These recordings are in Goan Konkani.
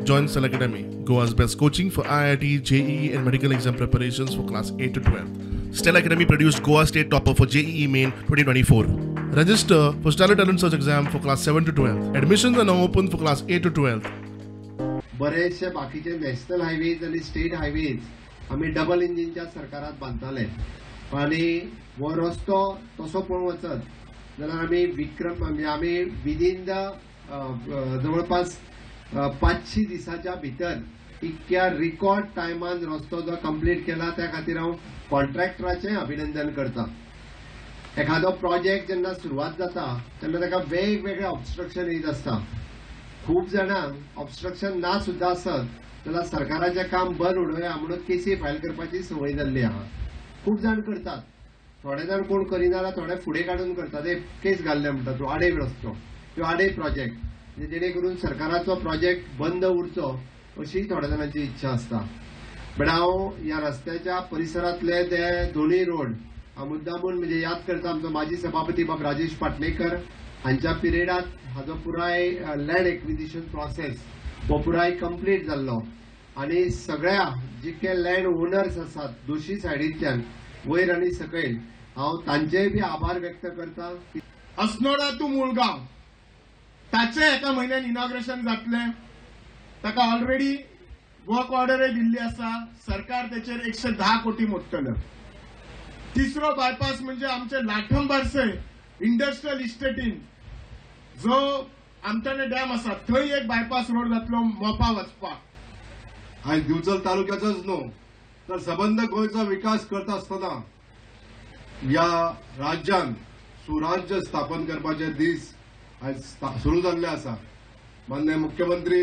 Join Stellar Academy, Goa's best coaching for IIT, JEE and medical exam preparations for class 8 to 12. Stellar Academy produced Goa State Topper for JEE Main 2024. Register for Stellar Talent Search exam for class 7 to 12. Admissions are now open for class 8 to 12. बरेचशे बाकीचे नॅशनल हायवेज आनी स्टेट हायवेज आमी डबल इंजिनच्या सरकारात बांदताले आनी हो रस्तो तसो पळोवंक वचत जाल्यार आमी विक्रम म्हणजे आमी विदीन the जवळपास 500 दिसाच्या भितर इतक्या रिकॉर्ड टायमान रस्तो जो कंप्लीट केला त्या खातीर हांव कॉन्ट्रॅक्टराचें अभिनंदन करता. एखादो प्रोजेक्ट जेन्ना सुरवात जाता तेन्ना ताका वेगवेगळे ऑब्स्ट्रक्शन येत आसता. खूब जाणांक ऑब्स्ट्रक्शन ना सुद्दां आसत जाल्यार सरकाराचें काम बंद उडोवया म्हणून केसी फायल करपाची संवय जाल्ली आहा. खूब जाण करतात, थोडे जाण कोण करिना जाल्यार थोडे फुडें काडून करतात. एक केस घाल्ले म्हणटा तूं आडे रस्तो किंवा आडे प्रोजेक्ट, जेणे करून सरकाराचो प्रोजेक्ट बंद उरचो अशी थोड्या जाणांची इच्छा आसता. बट हांव ह्या रस्त्याच्या परिसरांतले ते दोनूय रोड हांव मुद्दामून म्हणजे याद करता आमचो माजी सभापती बाब राजेश पाटणेकर हांच्या पिरियडात हाजो पुराय लँड एक्विजिशन प्रोसेस हो पुराय कंप्लीट जाल्लो आनी सगळ्या जितके लँड ओनर्स आसात दोशी सायडींतल्यान वयर आनी सकयल हांव तांचेय बी आभार व्यक्त करता. अस्नोडा टू मुळगांव ताचे एका म्हयन्यान इनॉग्रेशन जातलें. ताका ऑलरेडी वर्क ऑर्डरय दिल्ली आसा. सरकार तेचेर 110 कोटी मोडटले. तिसरो बायपास म्हणजे आमचे लाठंबारसे इंडस्ट्रियल इस्टेटीन जो आमटाणे डॅम आसा थंय एक बायपास रोड जातलो मोपा वचपाक. आयज दिवचल तालुक्याचोच न्हू तर सबंद गोंयचो विकास करता आसतना ह्या राज्यान सुराज्य स्थापन करपाचे दीस आयज सुरू जाल्ले आसा. माननीय मुख्यमंत्री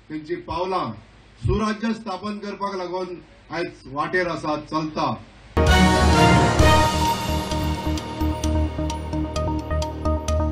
तेंची पावलां सुराज्य स्थापन करपाक लागून आयज वाटेर आसा, चलता.